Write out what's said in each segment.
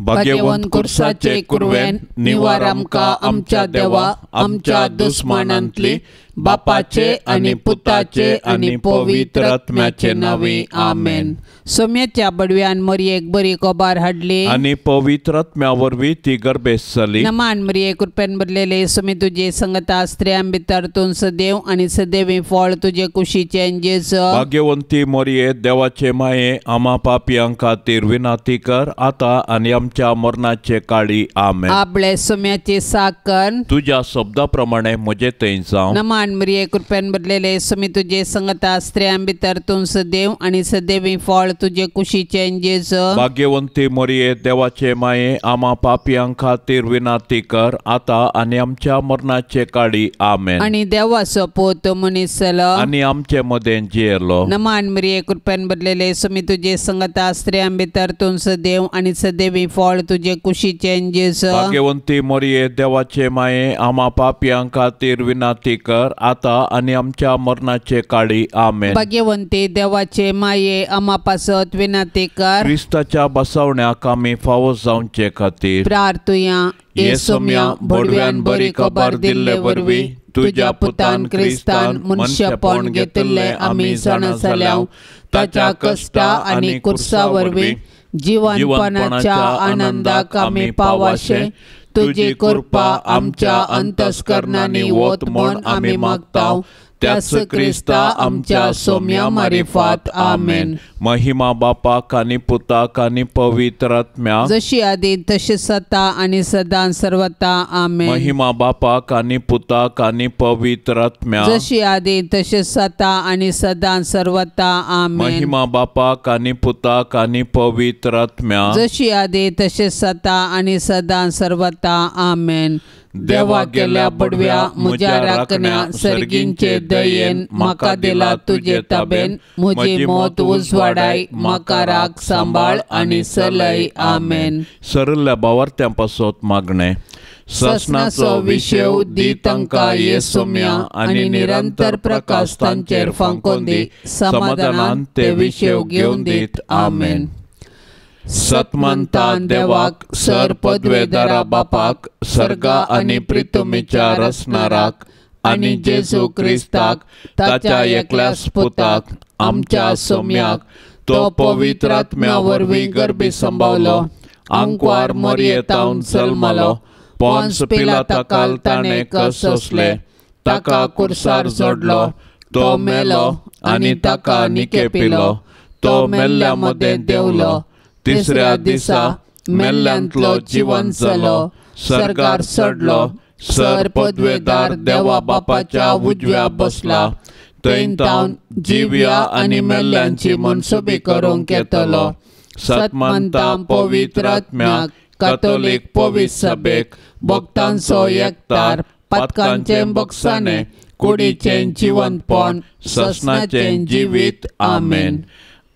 भाग्यवंत कुर्साचे कुरवेन निवार आमकां आमच्या देवा आमच्या दुस्मानांतली बापाचे आनी पुताचे आनी पवित्र आत्म्याचे नांवी आमेन. सोम्याच्या बडव्यान मरयेक बरी कोबार हाडली आनी पवित्र आत्म्या वरवीं ती गर्भेस्त जाली. नमान मरये कृपेन भरलेले सोमी तुजे संगता स्त्रियां भितर तूं सदैव आनी सदैवी फळ तुजे कुशीचें जेजू. भाग्यवंती मरये देवाचे माये आमा पापयां खातीर विनंती कर आतां आनी आमच्या मरणाचे काळी आमेन. आपले सोम्याची साकर तुज्या शब्दा प्रमाणे म्हजे थंय जावं. नमान मरिये कृपेन भरलेले सोमी तुजे संगता स्त्रियां भितर तूं सदैव आनी सदैवी फळ तुजे कुशीचें जेजू. भाग्यवंती मरिये देवाचे माये आमा पापयां खातीर विनंती कर आतां आनी आमच्या मरणाचे काळी आमेन. आनी देवाचो पूत मनीस जालो आनी आमचे मदें जियेलो. नमान मरिये कृपेन भरलेले सोमी तुजे संगता स्त्रियां भितर तूं सदैव आनी सदैवी फळ तुजे कुशीचें जेजू. भाग्यवंती मरिये देवाचे माये आमा पापयां खातीर विनंती कर आतां आनी आमच्या मरणाचे काळी आमेन. भाग्यवंती देवाचे माये आमा पासत विनंती कर. क्रिस्ताच्या बसवण्याक आमी फावो जावचे खातीर प्रार्थुया. हे सोम्या बडव्यान बरी खबर दिल्ले वरवीं तुज्या पुतान क्रिस्तान मनशेपण घेतिल्लें आमी जाणा जाल्याव. ताच्या कश्टा आनी कुर्सा वरवीं जिवनपणाच्या आनंदाक आमी पावाशे तुजी कृपा आमच्या अंतस्करणांनी वत म्हूण आमी मागता. त्याच क्रिस्ता आमच्या सोम्या मारिफात आमेन. महिमा बापाक आनी पुताक आनी पवित्र आत्म्याक जशी आदी तशी सता आनी सदां सर्वता आमेन. महिमा बापाक आनी पुताक आनी पवित्र आत्म्याक जशी आदी तशी सता आनी सदां सर्वता आमेन. महिमा बापाक आनी पुताक आनी पवित्र आत्म्याक जशी आदी तशी सता आनी सदां सर्वता आमेन. देवा गेल्या बडव्या म्हज्या राखण्या सर्गींचे दयेन म्हाका दिला तुजे ताबेन म्हजी मौत उजवाडाय म्हाका राख सांबाळ आनी सलय आमेन. सरल्या बावार्थ्यां पासत मागणें. ससनाचो विशेव दी तांकां ये सोम्या आनी निरंतर प्रकाश तांचेर फांकोन दी समाधानान ते विशेव घेवन दीत आमेन. सतमंतान देवाक सर पदवेदारा बापाक सर्गा आनी प्रितुमीच्या रसनाराक आनी जेजू क्रिस्ताक ताच्या एकल्याच पुताक आमच्या सोम्याक तो पवित्र आत्म्या वरवीं गर्भी संभावलो आंकवार मरयेतावन जल्मलो पोन्स पिलाता ताणें कस सोंसले ताका कुर्सार जोडलो तो मेलो आनी ताका निकेपिलो तो मेल्ल्या मदें देंवलो तिसऱ्या दिसा मेल्ल्यांतलो जिवन जालो सर्गार चडलो सर पदवेदार देवा बापाच्या उजव्या बसला थंय तावन जिव्या आनी मेल्ल्यांची मनसुबी करूंक येतलो. सतमंता पवित्र आत्म्याक कातोलीक पवित्र सभेक भक्तांचो एकतार पातकांचें बक्षाणें कुडीचें जिवंतपण ससनाचें जिवीत आमेन.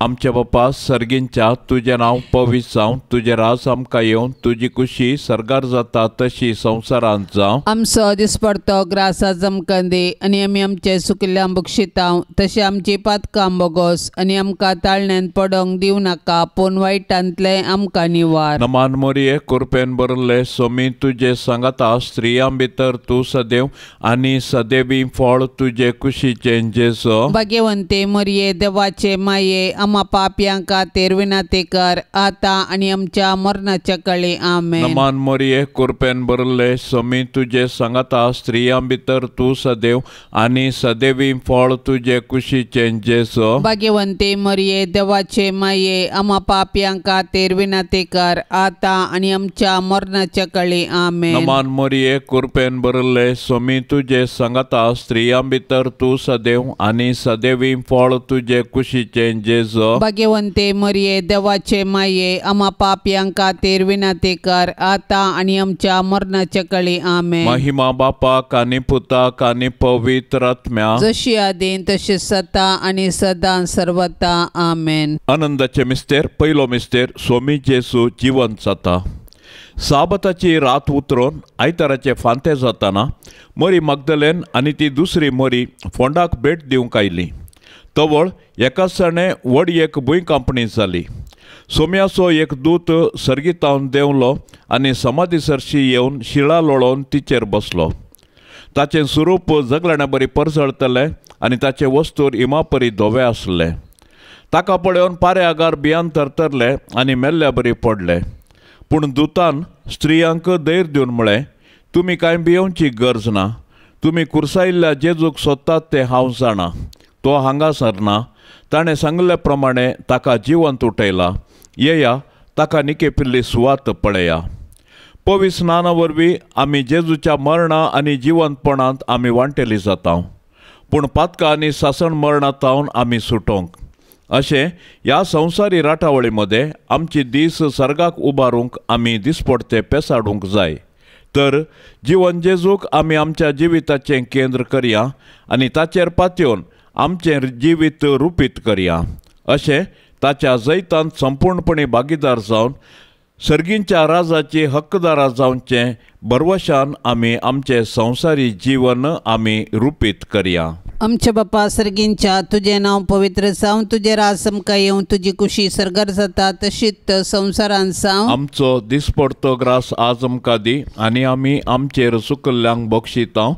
आमच्या बापा सर्गींच्या तुजें नांव पवित्र जावं तुजें राज आमकां येवन तुजी कुशी सर्गार जाता तशी संवसारांत जावं. आमचो दिसपडतो ग्रास आज आमकां दी आनी आमी आमचे सुकिल्ल्या बक्षितांव तशें आमची पातकां बोगोस आनी आमकां ताळण्यांत पडोंक दिवं नाका पूण वायटांतलें आमकां निवार. नमान मोरये कुरपेन भरले सोमी तुजे सांगाता स्त्रियां भितर तूं सदैव आनी सदैवी फळ तुजे कुशीचें जेजू. भाग्यवंते मरये देवाचे माये आमा पापयां खातीर विनंती कर आतां आनी आमच्या मरणाच्या काळी आमेन. नमान मोरये कुरपेन भरले सोमी तुजे सांगाता स्त्रियां भितर तूं सदैव आनी सदैवी फळ तुजे कुशीचें जेजू. भाग्यवंते मरये देवाचे माये आमा पापयां खातीर विनंती कर आतां आनी आमच्या मरणाच्या काळी आमेन. नमान मोरये कुरपेन भरले सोमी तुजे सांगाता स्त्रियां भितर तूं सदैव आनी सदैवी फळ तुजे कुशीचें जेजू. भाग्यवंते मरये देवाचे माये आमा पापयां खातीर विनंती कर आतां आनी आमच्या मरणाच्या काळी आमेन. महिमा बापाक आनी पुताक आनी पवित्र आत्म्याक जशी आदीं तशी सता आनी सदां सर्वता आमेन. आनंदाचे मिस्तेर पयलो मिस्तेर सोमी जेजू जिवंत जाता. साबताची रात उतरून आयताराचे फांते जाताना मरी मगदलेन आनी ती दुसरी मरी फोंडाक भेट दिवंक आयली. तवळ एकाच सणे व्हड एक भूंयकांपणी जाली. सोम्याचो एक दूत सर्गीतावन देंवलो आनी समाधी सरशी येवन शिळा लोळोवन तिचेर बसलो. ताचें स्वरूप जगलाण्या बरी परजळतलें आनी ताचें वस्तूर इमापरी धवे आसलें. ताका पळोवन पारे आगार बियान थरथरले आनी मेल्ल्या बरी पडले. पूण दुतान स्त्रियांक धैर्य दिवन म्हळें, तुमी कांय भियोवची गरज ना. तुमी कुर्सायिल्ल्या जेजूक सोदतात तें हांव जाणा. तो हांगासर ना. ताणें सांगिल्ल्या प्रमाणे ताका जिवंत उठयला. येया, ताका निकेपिल्ली सुवात पळया. पवित्र स्नाना वरवीं आमी जेजूच्या मरणा आनी जिवंतपणांत आमी वांटेली जाता. पूण पातकां आनी सासण मरणां तावन आमी सुटोंक. अशें ह्या संवसारी राटावळी मदें आमची दीस सर्गाक उबारूंक आमी दिसपडते पेसाडूंक जाय. तर जिवन जेजूक आमी आमच्या जिविताचें केंद्र करया आनी ताचेर पातयेवन आमचें जिवीत रुपीत करया. अशें ताच्या जैतांत संपूर्णपणी भागीदार जावन सर्गींच्या राजाची हक्कदारा जावचें भरवशान आमी आमचें संवसारी जीवन आमी रुपीत करया. आमच्या बापा सर्गींच्या, तुजें नांव पवित्र जावं, तुजें राज आमकां येवं, तुजी कुशी सर्गार जाता तशीच संवसारान जावं. आमचो दिसपडतो ग्रास आज आमकां दी आनी आमी आमचेर चुकल्ल्यांक बक्षिता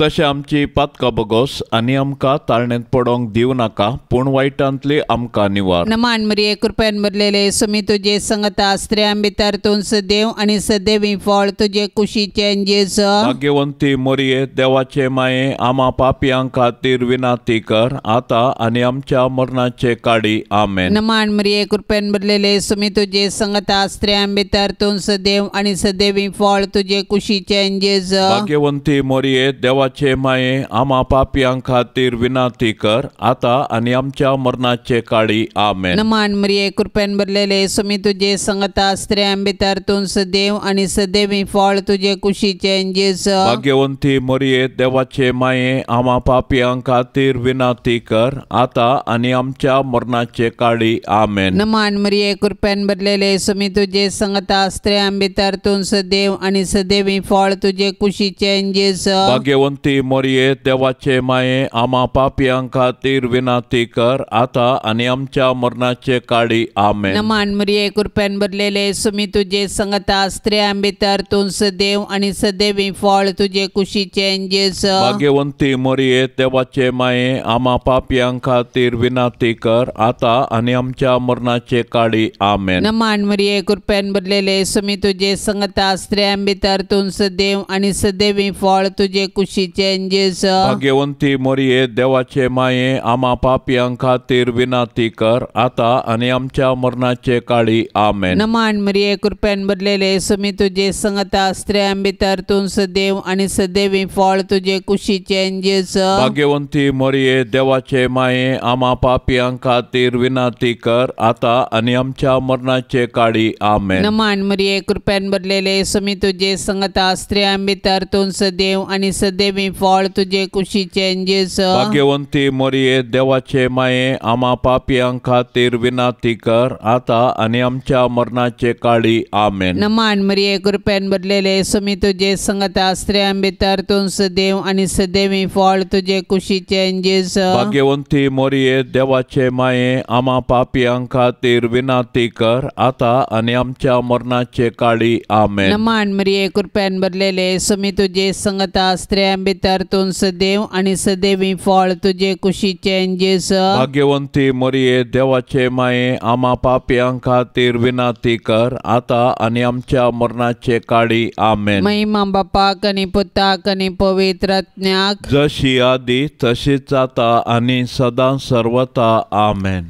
तशें आमची पातकां बगोस आनी आमकां ताळणेंत पडोंक दिवं नाका, पूण वायटांतली आमकां निवार. नमान मरिये, कृपेन भरलेले, सुमी तुजे संगता, स्त्रियां भितर तूं सदैव आनी सदैवी फळ तुजे कुशीचें जेजू. भाग्यवंती मरिये, देवाचे माये, आमा पापयां खातीर विनाती कर आतां आनी आमच्या मरणाचे काडी. आमेन. नमान मरिये, कृपेन भरलेले, सुमी तुजे संगता, स्त्रियां भितर तूं सदैव आनी सदैवी फळ तुजे कुशीचें जेजू. भाग्यवंती मरिये, देवाचे माये, आमा पापयां खातीर विनाती कर आतां आनी आमच्या मरणाचे काडी. आमेन. नमान मरिये, कृपेन भरलेले, सुमी तुजे संगता, स्त्रियां भितर तूं सदैव आनी सदैवी फळ तुजे कुशीचें जेजू. भाग्यवंती मरिये, देवाचे माये, आमा पापयां खातीर विनाती कर आतां आनी आमच्या मरणाचे काडी. आमेन. नमान मरिये, कृपेन भरलेले, सुमी तुजे संगता, स्त्रियां भितर तूं सदैव आनी सदैवी फळ तुजे कुशीचें जेजू. भाग्यवंती मरिये, देवाचे माये, आमा पापयां खातीर विनाती कर आतां आनी आमच्या मरणाचे काडी. आमेन. नमान मरिये, कृपेन भरलेले, सुमी तुजे संगता, स्त्रियां भितर तूं सदैव आनी सदैवी फळ तुजे कुशीचें जेजू. भाग्यवंती मरिये, देवाचे माये, आमा पापयां खातीर विनाती कर आतां आनी आमच्या मरणाचे काडी. आमेन. नमान मरिये, कृपेन भरलेले, सुमी तुजे संगता, स्त्रियां भितर तूं सदैव आनी सदैवी फळ तुजे कुशीचें जेजू. भाग्यवंती मरिये, देवाचे माये, आमा पापयां खातीर विनाती कर आतां आनी आमच्या मरणाचे काडी. आमेन. नमान मरिये, कृपेन भरलेले, सुमी तुजे संगता, स्त्रियां भितर तूं सदैव आनी सदैवी फळ तुजे कुशीचें जेजू. भाग्यवंती मरिये, देवाचे माये, आमा पापयां खातीर विनाती कर आतां आनी आमच्या मरणाचे काडी. आमेन. नमान मरिये, कृपेन भरलेले, सुमी तुजे संगता, स्त्रियां भितर तूं सदैव आनी सदैवी फळ तुजे कुशीचें जेजू. भाग्यवंती मरिये, देवाचे माये, आमा पापयां खातीर विनाती कर आतां आनी आमच्या मरणाचे काडी. आमेन. नमान मरिये, कृपेन भरलेले, सुमी तुजे संगता, स्त्रियां भितर तूं सदैव आनी सदैवी फळ तुजे कुशीचें जेजू. भाग्यवंती मरिये, देवाचे माये, आमा पापयां खातीर विनाती कर आतां आनी आमच्या मरणाचे काडी. आमेन. नमान मरिये, कृपेन भरलेले, सुमी तुजे संगता, स्त्रियां भितर तूं सदैव आनी सदैवी फळ तुजे कुशीचें जेजू. भाग्यवंती मरिये, देवाचे माये, आमा पापयां खातीर विनाती कर आतां आनी आमच्या मरणाचे काडी. आमेन. महिमा बापाक आनी पुताक आनी पवित्र आत्म्याक, जशी आदी तशीच आतां आनी सदां सर्वता. आमेन.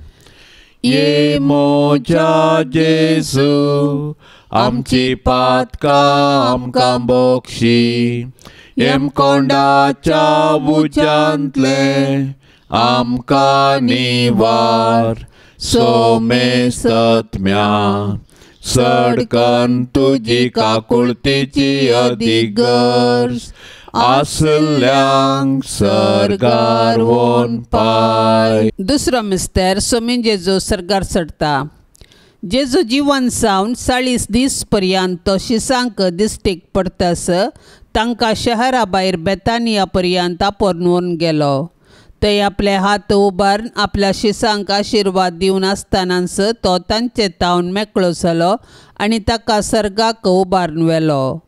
ये मोजा जेजू, आमची पातकां आमकां बक्षी, यमकोंडाच्या उज्यांतलें आमकां निवार. सोमेस्तत्म्या सडकन तुजी काकुळतीची अदीक गरज आसल्यांक सर्गार वोन पाय. दुसरो मिस्तर सोमी जेजू सर्गार चडटा. जेजू जिवन सावन 40 दीस पर्यंत तो शिसांक दिश्टीक पडतास तांकां शहरा भायर बेतानिया पर्यंत आपोवन व्हरून गेलो. थंय आपले हात उबारून आपल्या शिसांक आशिर्वाद दिवन आसतनाच तो तांचे तावन मेकळो जालो आनी ताका सर्गाक उबारून व्हेलो.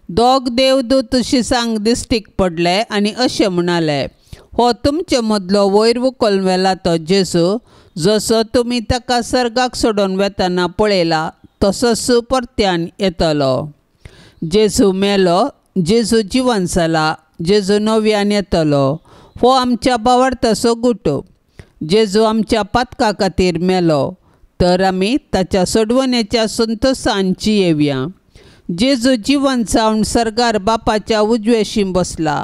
दोग देवदूत शिसांक दिश्टीक पडले आनी अशें म्हणाले, हो तुमचे मदलो वयर उखलून व्हेला तो जेजू, जसो तुमी ताका सर्गाक सोडून वेतना पळयला तसोच परत्यान येतलो. जेजू मेलो, जेजू जिवन जाला, जेजू नव्यान येतलो. हो आमच्या भावार्थाचो गुटो. जेजू आमच्या पातका खातीर मेलो तर आमी ताच्या सोडवणेच्या संतोशान जियेवया. जेजू जिवन जावन सर्गार बापाच्या उजवेशी बसला,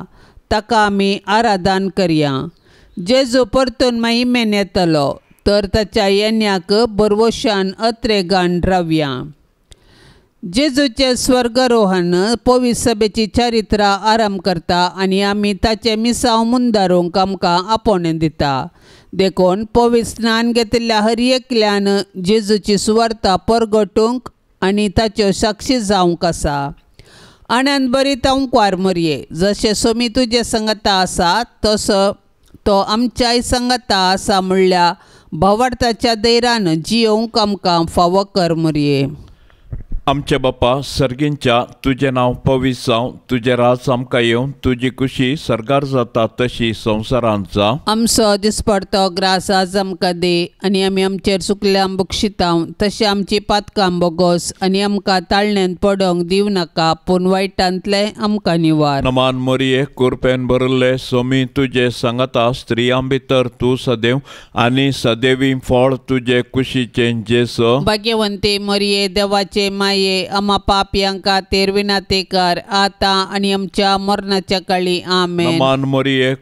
ताका आमी आराधन करया. जेजू परतून महिमेन येतलो तर ताच्या येण्याक बरवशान अत्रेगान रावया. जेजूचें स्वर्गरोहण पवित्र सभेची चारित्रा आरंभ करता आनी आमी ताचें मिसांव मुंदारूंक आमकां आपोवणें दिता. देखून पवित्र स्नान घेतिल्ल्या हर एकल्यान जेजूची सुवार्ता परगटूंक आनी ताच्यो साक्षी जावंक आसा. आनंद बरीत अंकवार मरये, जशें सोमी तुजे संगता आसा तसो तो आमच्याय संगता आसा म्हणल्यार भावार्थाच्या धैर्यान जियोवंक आमकां फावो कर मरये. आमच्या बापा सर्गींच्या, तुजें नांव पवित्र जावं, तुजें राज आमकां येवं, तुजी खुशी सर्गार जाता तशी संवसारांत जावं. आमचो दिसपडतो ग्रास आज आमकां दी आनी आमी आमचेर चुकल्या बक्षितांव तशें आमची पातकां बोगोस आनी आमकां ताळण्यांत पडोवंक दिवं नाका, पूण वायटांतलें आमकां निवार. नमान मरिये, कुरपेन भरिल्ले सोमी तुजे सांगाता, स्त्रियां भितर तूं सदैव आनी सदैवी फळ तुजे कुशीचें जेजू. भाग्यवंती मरिये, देवाचे माये, आमा पापयांक खातीर विनंती कर आतां आनी आमच्या मरणाच्या काळी. आमेन. नमान मरिये,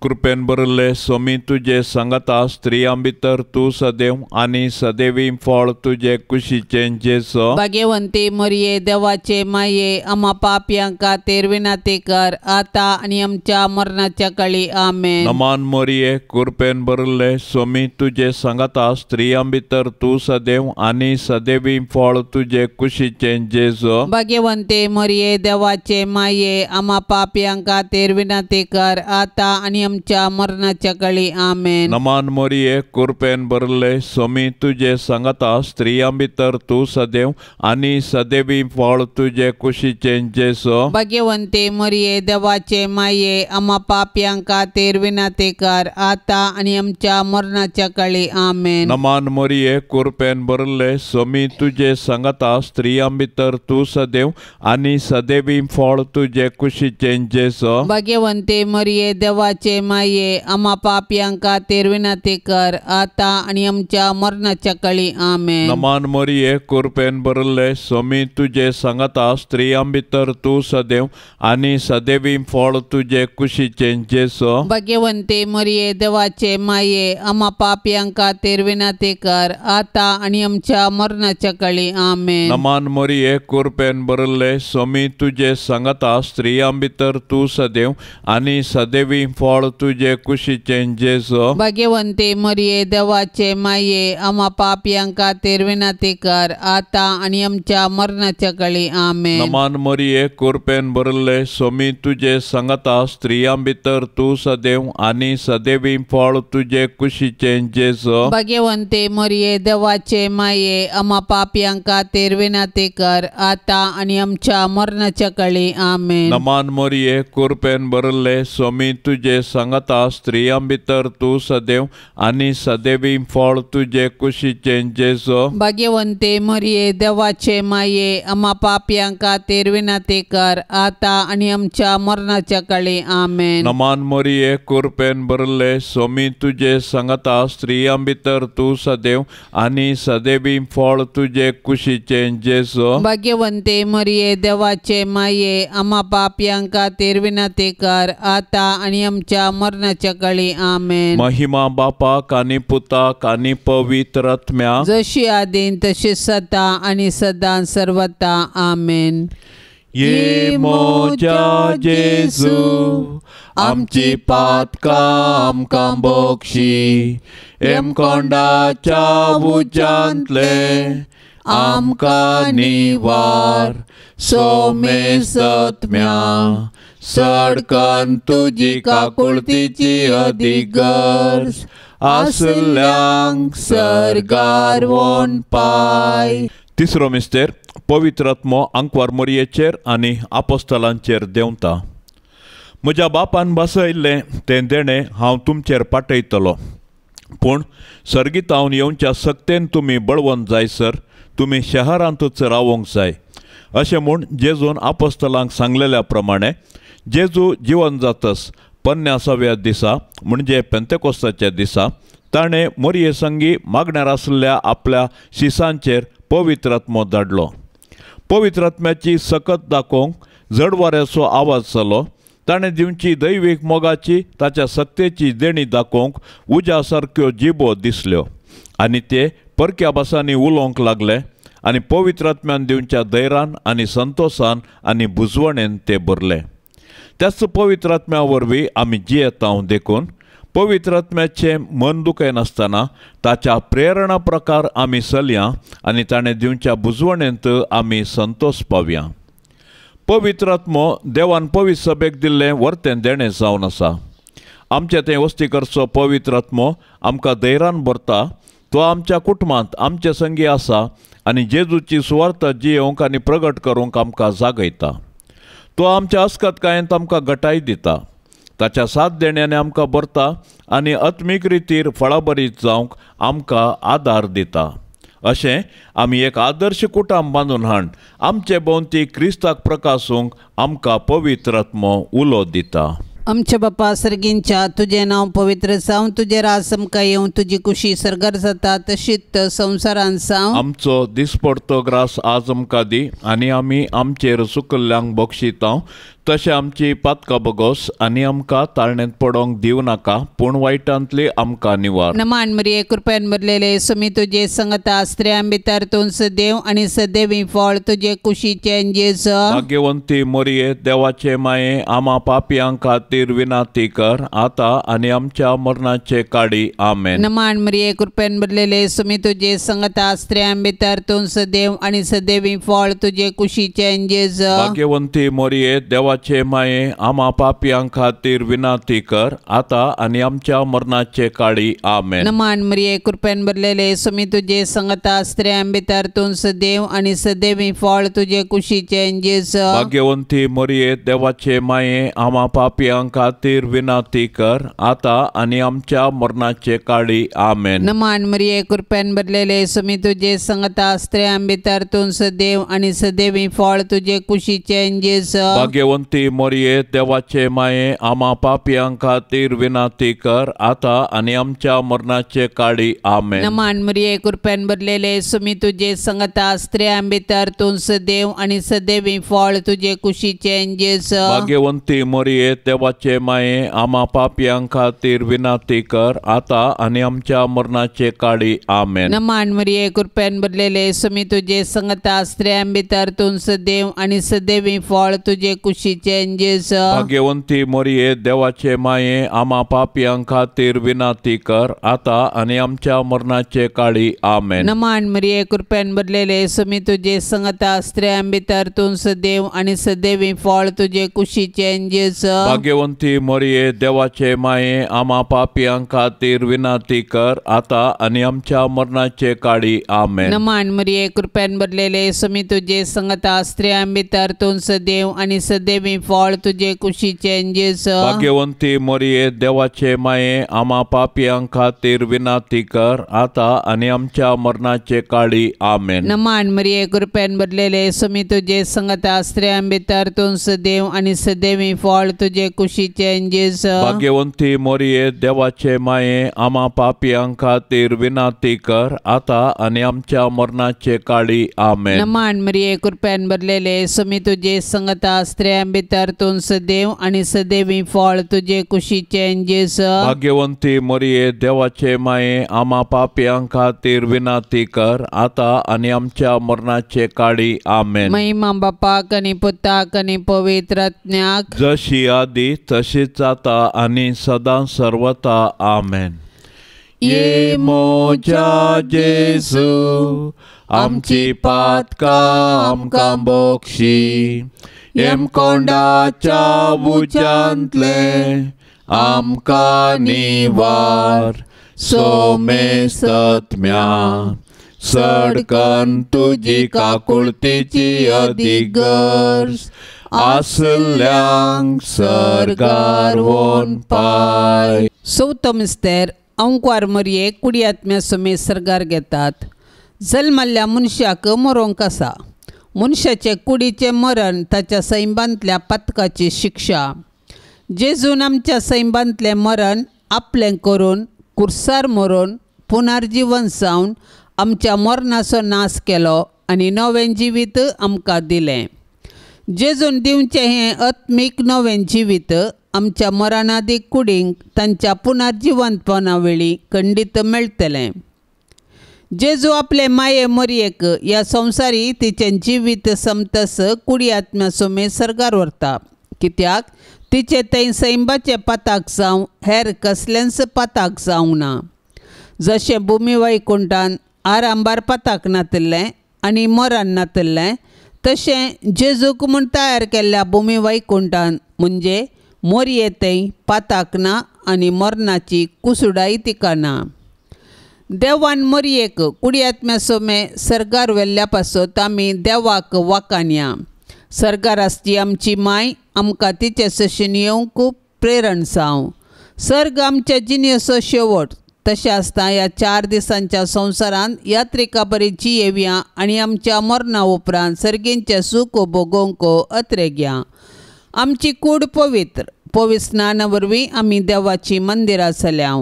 कृपेन भरिल्ले सोमी तुजे सांगाता, स्त्रियां भितर तूं सदैव आनी सदैवी फळ तुजे कुशीचें जेजू. भाग्यवंती मरिये, देवाचे माये, आमा पापयांक खातीर विनंती कर आतां आनी आमच्या मरणाच्या काळी. आमेन. नमान मरिये, कृपेन भरिल्ले सोमी तुजे सांगाता, स्त्रियां भितर तूं सदैव आनी सदैवी फळ तुजे कुशीचें जेजू. भाग्यवंती मरिये, देवाचे माये, आमा पापयांक खातीर विनंती कर आतां आनी आमच्या मरणाच्या काळी. आमेन. नमान मरिये, कृपेन भरिल्ले सोमी तुजे सांगाता, स्त्रियां भितर तूं सदैव आनी सदैवी फळ तुजे कुशीचें जेजू. भाग्यवंती मरिये, देवाचे माये, आमा पापयांक खातीर विनंती कर आतां आनी आमच्या मरणाच्या काळी. आमेन. नमान मरिये, कृपेन भरिल्ले सोमी तुजे सांगाता, स्त्रियां भितर तूं सदैव आनी सदैवी फळ तुजे कुशीचें जेजू. भाग्यवंती मरिये, देवाचे माये, आमा पापयांक खातीर विनंती कर आतां आनी आमच्या मरणाच्या काळी. आमेन. नमान मरिये, कृपेन भरिल्ले सोमी तुजे सांगाता, स्त्रियां भितर तूं सदैव आनी सदैवी फळ तुजे कुशीचें जेजू. भाग्यवंती मरिये, देवाचे माये, आमा पापयांक खातीर विनंती कर आतां आनी आमच्या मरणाच्या काळी. आमेन. नमान मरिये, कृपेन भरिल्ले सोमी तुजे सांगाता, स्त्रियां भितर तूं सदैव आनी सदैवी फळ तुजे कुशीचें जेजू. भाग्यवंती मरिये, देवाचे माये, आमा पापयांक खातीर विनंती कर आतां आनी आमच्या मरणाच्या काळी. आमेन. नमान मरिये, कृपेन भरिल्ले सोमी तुजे सांगाता, स्त्रियां भितर तूं सदैव आनी सदैवी फळ तुजे कुशीचें जेजू. भाग्यवंती मरिये, देवाचे माये, आमा पापयांक खातीर विनंती कर आतां आनी आमच्या मरणाच्या काळी. आमेन. नमान मरिये, कृपेन भरिल्ले सोमी तुजे सांगाता, स्त्रियां भितर तूं सदैव आनी सदैवी फळ तुजे कुशीचें जेजू. भाग्यवंती मरिये, देवाचे माये, आमा पापयांक खातीर विनंती कर आतां आनी आमच्या मरणाच्या काळी. आमेन. नमान मरिये, कृपेन भरिल्ले सोमी तुजे सांगाता, स्त्रियां भितर तूं सदैव आनी सदैवी फळ तुजे कुशीचें जेजू. भाग्यवंती मरिये, देवाचे माये, आमा पापयांक खातीर विनंती कर आतां आनी आमच्या मरणाच्या काळी. आमेन. महिमा बापाक आनी पुताक आनी पवित्र आत्म्याक, जशी आदीन तशी सदां आनी सदां सर्वता. आमेन. ये मोज्या जेजू, आमची पातकां आमकां बक्षी, हेमकोंडाच्या उज्यांतले आमकां निवार सोमेसत्म्या सडकन तुजी काकुळतीची अदीक गरज आसल्यांक सर्गार वोन पाय. तिसरो मिस्तेर पवित्र आत्मो आंकवार मोरयेचेर आनी आपोस्तलांचेर देंवता. म्हज्या बापान बसयल्लें तें देणें हांव तुमचेर पाठयतलो, पूण सर्गीतावन येवच्या सक्तेन तुमी बळवंत जायसर तुमी शहरांतूच रावोंक जाय. अशें म्हूण जेजून आपोस्तलांक सांगलेल्या प्रमाणे जेजू जिवन जातस 50व्या दिसा म्हणजे पेंतेकोस्ताच्या दिसा ताणें मोरये संगी मागण्यार आसलेल्या आपल्या शिसांचेर पवित्र आत्मो धाडलो. पवित्र आत्म्याची सकत दाखोवंक जडवाऱ्याचो आवाज जालो. ताणें दिवची दैवीक मोगाची ताच्या सक्तेची देणी दाखोवंक उज्या सारक्यो जिबो दिसल्यो आनी ते परक्या भासांनी उलोवंक लागले आनी पवित्र आत्म्यान दिवच्या धैर्यान आनी संतोसान आनी बुजवणेन ते भरले. त्याच पवित्र आत्म्या वरवीं आमी जियेता देखून पवित्र आत्म्याचें मन दुखयनासतना ताच्या प्रेरणा प्रकार आमी चलया आनी ताणें दिवच्या बुजवणेंत आमी संतोष पावया. पवित्र आत्मो देवान पवित्र सभेक दिल्लें वर्तें देणें जावन आसा. आमचे तें वस्ती करचो पवित्र आत्मो आमकां धैर्यान भरता. तो आमच्या कुटुंबांत आमचे संगी आसा आनी जेजूची सुवार्थ जियेवंक आनी प्रगट करूंक आमकां जागयता. तो आमच्या अस्कतकायेंत आमकां घटाय दिता. ताच्या साथ देण्याने आमकां भरता आनी आत्मीक रितीर फळाबरीत जावंक आमकां आदार दिता. अशें आमी एक आदर्श कुटाम बांदून हाड आमचे भोंवती क्रिस्ताक प्रकासूंक आमकां पवित्र आत्मो उलो दिता. आमच्या बापा सर्गींच्या तुजें नांव पवित्र जावं, तुजें राज आमकां येवं, तुजी कुशी सर्गार जाता तशीच संवसारान जावं. आमचो दिसपडतो ग्रास आज आमकां दी आनी आमी आमचेर चुकल्ल्यांक बक्षिता तशें आमची पातकां बगोस आनी आमकां ताळणेंत पडोंक दिवं नाका, पूण वायटांतली आमकां निवार. नमान मरिये कृपेन भरलेले सुमी तुजे संगता, स्त्रियां भितर तूं सदैव आनी सदैवी फळ तुजे कुशीचें जेजू. भाग्यवंती मोरये देवाचे माये आमा पापयां खातीर विनाती कर आता आनी आमच्या मरणाचे काडी. आमेन. नमान मरिये कृपेन भरलेले सुमी तुजे संगता, स्त्रियां भितर तूं सदैव आनी सदैवी फळ तुजे कुशीचें जेजू. भाग्यवंती मोरये देवाचे माये आमा पापयां खातीर विनाती कर आता आनी आमच्या मरणाचे काडी. आमेन. नमान मरिये कृपेन भरलेले सुमी तुजे संगता, स्त्रियां भितर तूं सदैव आनी सदैवी फळ तुजे कुशीचें जेजू. भाग्यवंती मोरये देवाचे माये आमा पापयां खातीर विनाती कर आता आनी आमच्या मरणाचे काडी. आमेन. नमान मरिये कृपेन भरलेले सुमी तुजे संगता, स्त्रियां भितर तूं सदैव आनी सदैवी फळ तुजे कुशीचें जेजू. भाग्यवंती मोरये देवाचे माये आमा पापयां खातीर विनाती कर आता आनी आमच्या मरणाचे काडी. आमेन. नमान मरिये कृपेन भरलेले सुमी तुजे संगता, स्त्रियां भितर तूं सदैव आनी सदैवी फळ तुजे कुशीचें जेजू. भाग्यवंती मोरये देवाचे माये आमा पापयां खातीर विनाती कर आता आनी आमच्या मरणाचे काडी. आमेन. नमान मरिये कृपेन भरलेले सुमी तुजे संगता, स्त्रियां भितर तूं सदैव आनी सदैवी फळ तुजे कुशीचें जेजू. भाग्यवंती मोरये देवाचे माये आमा पापयां खातीर विनाती कर आता आनी आमच्या मरणाचे काडी. आमेन. नमान मरिये कृपेन भरलेले सुमी तुजे संगता, स्त्रियां भितर तूं सदैव आनी सदैवी फळ तुजे कुशीचें जेजू. भाग्यवंती मोरये देवाचे माये आमा पापयां खातीर विनाती कर आता आनी आमच्या मरणाचे काडी. आमेन. नमान मरिये कृपेन भरलेले सुमी तुजे संगता, स्त्रियां भितर तूं सदैव आनी सदैवी फळ तुजे कुशीचें जेजू. भाग्यवंती मोरये देवाचे माये आमा पापयां खातीर विनाती कर आता आनी आमच्या मरणाचे काडी. आमेन. नमान मरिये कृपेन भरलेले सुमी तुजे संगता, स्त्रियां भितर तूं सदैव आनी सदैवी फळ तुजे कुशीचें जेजू. भाग्यवंती मोरये देवाचे माये आमा पापयां खातीर विनाती कर आता आनी आमच्या मरणाचे काडी. आमेन. नमान मरिये कृपेन भरलेले सुमी तुजे संगता, स्त्रियां भितर तूं सदैव आनी सदैवी फळ तुजे कुशीचें जेजू. भाग्यवंती मोरये देवाचे माये आमा पापयां खातीर विनाती कर आता आनी आमच्या मरणाचे काडी. आमेन. महिमा बापाक आनी पुताक आनी पवित्र आत्म्याक, जशी आदी तशीच आता आनी सदां सर्वता. आमेन. ये मोजा जेजू आमची पातकां आमकां बक्षी येमकोंडाच्या उज्यांतलें आमकां निवार सोमेस्तत्म्या सडकन तुजी काकुळतीची अदीक गरज आसल्यांक सर्गार वोन पाय. चवथो मिस्तेर अंकवार मरये कुडयात्म्या सुमे सर्गार घेतात. जल्मल्ल्या मनशाक मरोंक आसा. मनशाचे कुडीचें मरण ताच्या सैमांतल्या पातकाची शिक्षा. जेजून आमच्या सैमांतलें मरण आपलें करून कुर्सार मरून पुनर्जीवन जावन आमच्या मरणाचो नाश केलो आनी नवें जिवीत आमकां दिलें. जेजून दिवचें हें आत्मीक नवें जिवीत आमच्या मरणादी कुडींक तांच्या पुनर्जिवंतपणा वेळी खंडीत मेळटलें. जेजू आपले माये मरयेक ह्या संवसारी तिचें जिवीत समतस कुडी आत्म्या सुमे सर्गार व्हरता. कित्याक तिचें थंय सैंबाचें पाताक जावं हेर कसलेंच पाताक जावंक ना. जशें भुमी वैकुंठान आरांबार पाताक नातिल्लें आनी मरण नातिल्लें तशें जेजूक म्हूण तयार केल्ल्या भुमी वैकुंठान म्हणजे मोरये थंय पाताक ना आनी मरणाची कुसुडाय तिका ना. देवान मोरयेक कुडयात्म्या सोमे सर्गार व्हेल्ल्या पासत आमी देवाक वाकानया. सर्गार आसची आमची माय आमकां तिचे सशीन येवंक प्रेरण जावं. सर्ग आमच्या जिणेचो शेवट. तशें आसतना ह्या 4 दिसांच्या संवसारांत यात्रिका बरी जियेवया आनी आमच्या मरणा उपरांत सर्गींचें सूख भोगोवंक अत्रेगया. आमची कूड पवित्र पवित्र स्नाना वरवीं आमी देवाची मंदिरां जाल्या.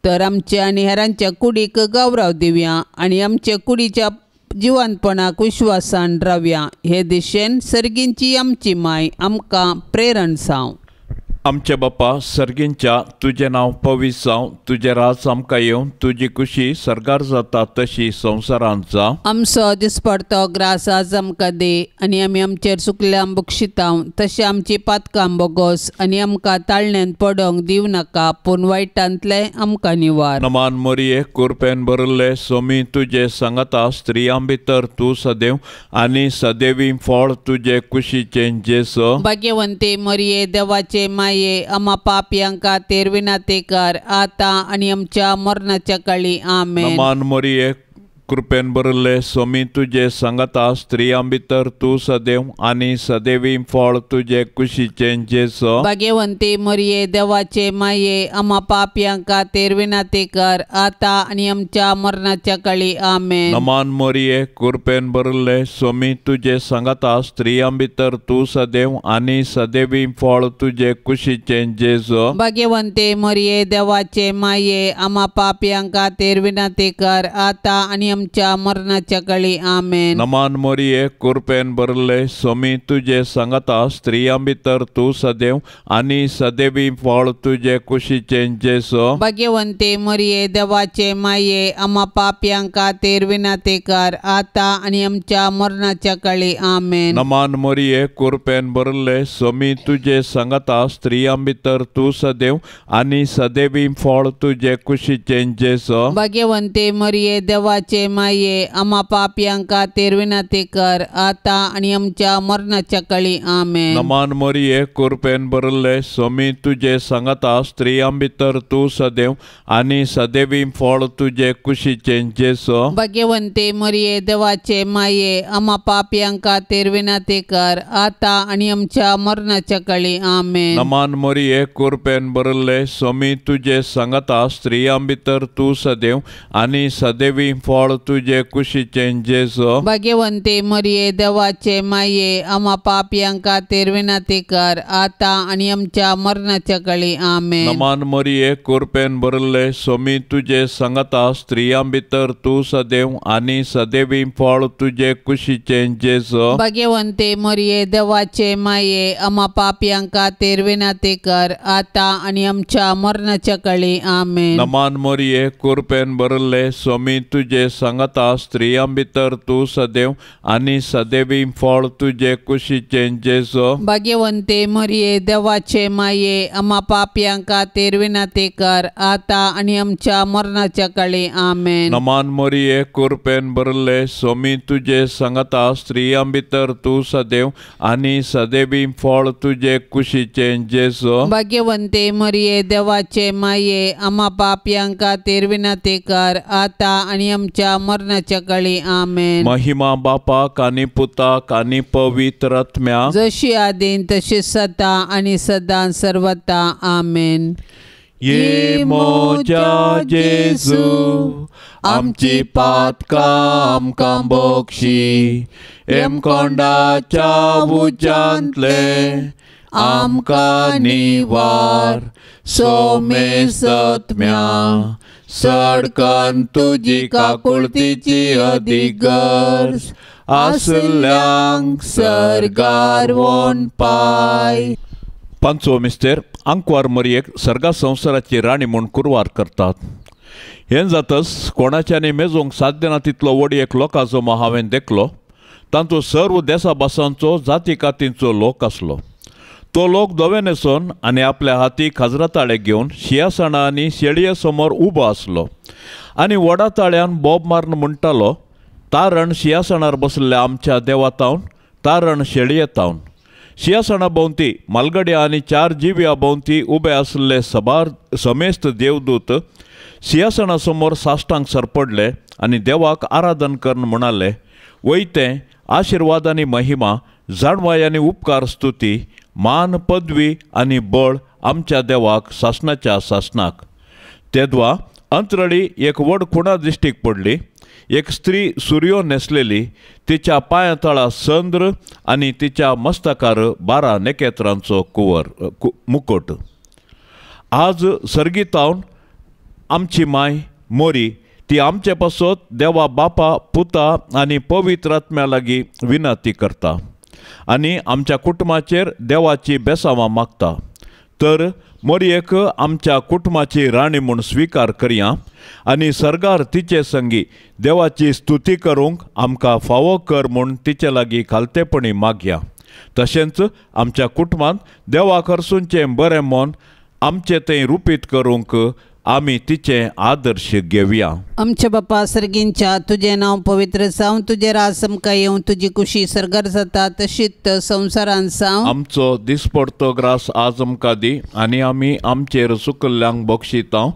तर आमच्या आनी हेरांच्या कुडीक गौरव दिवया आनी आमच्या कुडीच्या जिवंतपणाक विश्वासान रावया. हे दिशेन सर्गींची आमची माय आमकां प्रेरण जावं. आमचे बापा सर्गींच्या तुजें नांव पवित्र जावं, तुजें राज आमकां येवं, तुजी कुशी सर्गार जाता तशी संवसारांत जावं. आमचो दिसपडतो ग्रास आज आमकां दी आनी आमी आमचेर चुकल्या बक्षितांव तशें आमची पातकां बोगोस आनी आमकां ताळण्यांत पडोंक दिवं नाका पूण वायटांतलें आमकां निवार. नमान मोरये कुरपेन भरिल्ले सोमी तुजे सांगाता स्त्रियां भितर तूं सदैव आनी सदैवी फळ तुजे कुशीचें जेजू. भाग्यवंती मोरये देवाचे माये आमा पापयांका तेरविनाते कर आता आनी आमच्या मरणाच्या काळी. आमेन. नमान मोरये कृपेन भरिल्ले सोमी तुजे सांगाता स्त्रियां भितर तूं सदैव आनी सदैवी फळ तुजे कुशीचें जेजू. भाग्यवंती मोरये देवाचे माये आमा पापयांका तेरविनाते कर आता आनी आमच्या मरणाच्या काळी. आमेन. नमान मोरये कृपेन भरिल्ले सोमी तुजे सांगाता स्त्रियां भितर तूं सदैव आनी सदैवी फळ तुजे कुशीचें जेजू. भाग्यवंती मोरये देवाचे माये आमा पापयांका तेरविनाते कर आता आनी आमच्या मरणाच्या काळी. आमेन. नमान मोरये कृपेन भरिल्ले सोमी तुजे सांगाता स्त्रियां भितर तूं सदैव आनी सदैवी फळ तुजे कुशीचें जेजू. भाग्यवंती मोरये देवाचे माये आमा पापयांका तेरविनाते कर आता आनी आमच्या मरणाच्या काळी. आमेन. नमान मोरये कृपेन भरिल्ले सोमी तुजे सांगाता स्त्रियां भितर तूं सदैव आनी सदैवी फळ तुजे कुशीचें जेजू. भाग्यवंती मोरये देवाचे माये आमा पापयांका तेरविनाते कर आता आनी आमच्या मरणाच्या काळी. आमेन. नमान मोरये कृपेन भरिल्ले सोमी तुजे सांगाता स्त्रियां भितर तूं सदैव आनी सदैवी फळ तुजे कुशीचें जेजू. भाग्यवंती मोरये देवाचे माये आमा पापयांका तेरविनाते कर आता आनी आमच्या मरणाच्या काळी. आमेन. नमान मोरये कृपेन भरिल्ले सोमी तुजे सांगाता स्त्रियां भितर तूं सदैव आनी सदैवी फळ तुजे कुशीचें जेजू. भाग्यवंती मोरये देवाचे माये आमा पापयांका तेरविनाते कर आता आनी आमच्या मरणाच्या काळी. आमेन. नमान मोरये कृपेन भरिल्ले सोमी तुजे सांगाता स्त्रियां भितर तूं सदैव आनी सदैवी फळ तुजे कुशीचें जेजू. भाग्यवंती मोरये देवाचे माये आमा पापयांका तेरविनाते कर आता आनी आमच्या मरणाच्या काळी. आमेन. नमान मोरये कृपेन भरिल्ले सोमी तुजे सांगाता, स्त्रियां भितर तूं सदैव आनी सदैवी फळ तुजे कुशीचें जेजू। भाग्यवंते मरिये देवाचे माये, आम्हा पापयां खातीर विनंती कर आता आनी आमच्या मरणाच्या काळी। आमेन। नमान मरिये, कृपेन भरले, स्वामी तुजे सांगाता, स्त्रियां भितर तूं सदैव आनी सदैवी फळ तुजे कुशीचें जेजू। भाग्यवंते मरिये देवाचे माये, आम्हा पापयां खातीर विनंती कर आता आनी आमच्या मरणाच्या काळी। आमेन। महिमा बापाक आनी पुताक आनी पवित्र आत्म्याक, जशी आदीन तशी सदा आनी सदां सर्वता। आमेन। ये म्हज्या जेजू, आमची पातकां आमकां बक्षी, हेमकोंडाच्या उज्यांतले आमकां निवार, सोमेसत्म्या सडकन तुजी काकुळतीची अदीक गरज आसल्यांक सर्गार वोन पाय। पांचवो मिस्तेर आंकवार मरियेक सर्गा संवसाराची राणी म्हूण कुरवार करतात। हें जातच कोणाच्यानी मेजूंक साध्य ना तितलो व्हड एक लोकांचो हांवें देखलो। तांचो सर्व देसा भासांचो जाती कातींचो लोक आसलो। तो लोक धवे न्हेसून आनी आपल्या हाती खाजरा ताळे घेवन शिंयासणां आनी शेळये समोर उबो आसलो आनी व्हडा ताळ्यान बोब मारून म्हणटालो, तारण शिंयासणार बसलेल्या आमच्या देवा तावन, तारण शेळये तावन। शिंयासणा भोंवती मालगड्या आनी चार जिव्या भोंवती उबे आसले सबार समेस्त देवदूत शिंयासणा समोर साश्टांक सरपडले आनी देवाक आराधन करून म्हणाले, वयतें आशिर्वाद आनी महिमा, जाणवाय आनी उपकार स्तुती, मान पदवी आनी बळ आमच्या देवाक सासणाच्या सासणाक। तेदवा अंतरळी एक व्हड खुणा दिश्टीक पडली। एक स्त्री सुरयो न्हेसलेली, तिच्या पांया तळा चंद्र आनी तिच्या मस्तकार 12 नखेत्रांचो कुवर मुकोट। आज सर्गीतावन आमची माय मोरी ती आमचे पासत देवा बापा पुता आनी पवित्र आत्म्या लागीं विनंती करता आनी आमच्या कुटुंबाचेर देवाची बेसावां मागता। तर मोरयेक आमच्या कुटुंबाची राणी म्हूण स्विकार करया आनी सर्गार तिचे संगी देवाची स्तुती करूंक आमकां फावो कर म्हूण तिचे लागीं खालतेपणी मागया। तशेंच आमच्या कुटुंबांत देवाक हरसूनचें बरें मन आमचें तें रुपीत करूंक आमी तिचे आदर्श घेवया। आमच्या बापा सर्गींच्या, तुजें नांव पवित्र जावं, तुजें राज आमकां येवं, तुजी कुशी सर्गार जाता तशीच संवसारांत जावं। आमचो दिसपडतो ग्रास आज आमकां दी आनी आमी आमचेर चुकल्ल्यांक बक्षिता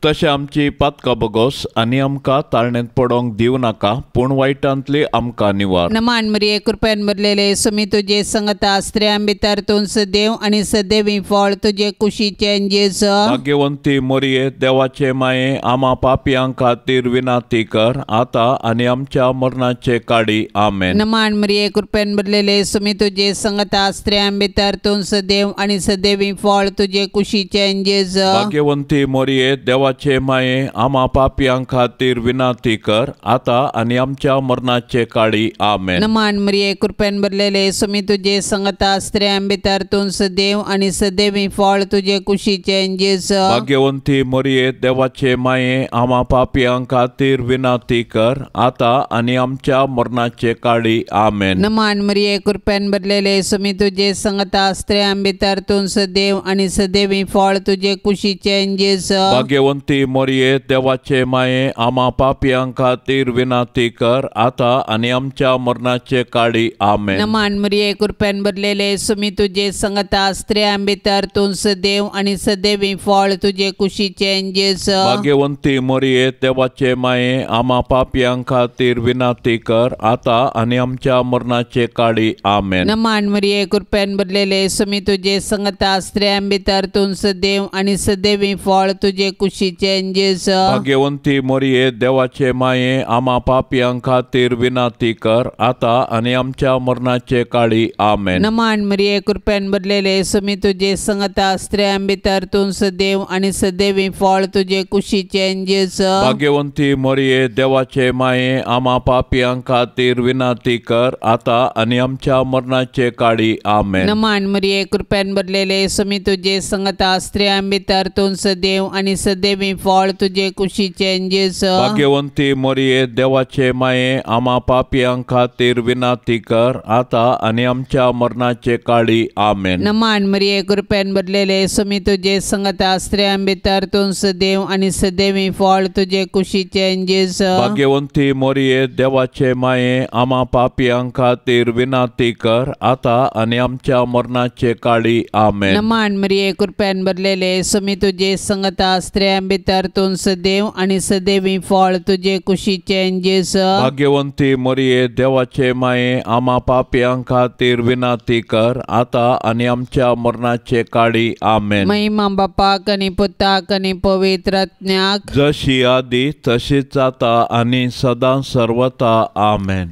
तशें आमची पातकां बगोस आनी आमकां ताळणेंत पडोंक दिवं नाका, पूण वायटांतली आमकां निवार। नमान मरिये, कृपेन भरलेले, स्वामी तुजे संगता, स्त्रियां भितर तूं सदैव आनी सदैवी फळ तुजे कुशीचें जेजू। भाग्यवंती मरिये, देवाचे माये, आमा पापयां खातीर विनंती कर आता आनी आमच्या मरणाचे काळी। आमेन। नमान मरिये, कृपेन भरलेले, स्वामी तुजे संगता, स्त्रियां भितर तूं सदैव आनी सदैवी फळ तुजे कुशीचें जेजू। भाग्यवंती मरिये, देवाचे माये, आमा पापयां खातीर विनंती कर आता आनी आमच्या मरणाचे काळी। आमेन। नमान मरिये, कृपेन भरलेले, स्वामी तुजे संगता, स्त्रियां भितर तूं सदैव आनी सदैवी फळ तुजे कुशीचें जेजू। भाग्यवंती मरिये, देवाचे माये, आमा पापयां खातीर विनंती कर आता आनी आमच्या मरणाचे काळी। आमेन। नमान मरिये, कृपेन भरलेले, स्वामी तुजे संगता, स्त्रियां भितर तूं सदैव आनी सदैवी फळ तुजे कुशीचें जेजू। भाग्यवंती मरिये, देवाचे माये, आमा पापयां खातीर विनंती कर आता आनी आमच्या मरणाचे काळी। आमेन। नमान मरिये, कृपेन भरलेले, स्वामी तुजे संगता, स्त्रियां भितर तूं सदैव आनी सदैवी फळ तुजे कुशीचें जेजू। भाग्यवंती मरिये, देवाचे माये, आमा पापयां खातीर विनंती कर आता आनी आमच्या मरणाचे काळी। आमेन। नमान मरिये, कृपेन भरलेले, स्वामी तुजे संगता, स्त्रियां भितर तूं सदैव आनी सदैवी फळ तुजे कुशीचें जेजू। भाग्यवंती मरिये, देवाचे माये, आमा पापयां खातीर विनंती कर आता आनी आमच्या मरणाचे काळी। आमेन। नमान मरिये, कृपेन भरलेले, स्वामी तुजे संगता, स्त्रियां भितर तूं सदैव आनी सदैवी फळ तुजे कुशीचें जेजू। भाग्यवंती मरिये, देवाचे माये, आमा पापयां खातीर विनंती कर आता आनी आमच्या मरणाचे काळी। आमेन। नमान मरिये, कृपेन भरलेले, स्वामी तुजे संगता, स्त्रियां भितर तूं सदैव आनी सदैवी सदैवी फळ तुजे कुशीचें जेजू. भाग्यवंती मोरये देवाचे माये आमा पापयां खातीर विनाती कर आतां आनी आमच्या मरणाचे काळी. आमेन. नमान मरिये कृपेन भरलेले सुमी तुजे संगता स्त्रियां भितर तूं सदैव आनी सदैवी फळ तुजे कुशीचें जेजू. भाग्यवंती मोरये देवाचे माये आमा पापयां खातीर विनाती कर आतां आनी आमच्या मरणाचे काळी. आमेन. नमान मरिये कृपेन भरलेले सुमी तुजे संगता स्त्रियां भितर तूं सदैव आनी सदैवी फळ तुजे कुशीचें जेजू. भाग्यवंती मोरये देवाचे माये आमा पापयां खातीर विनाती कर आतां आनी आमच्या मरणाचे काळी. आमेन. महिमा बापाक आनी पुताक आनी पवित्र आत्म्याक, जशी आदी तशीच आतां आनी सदां सर्वता. आमेन.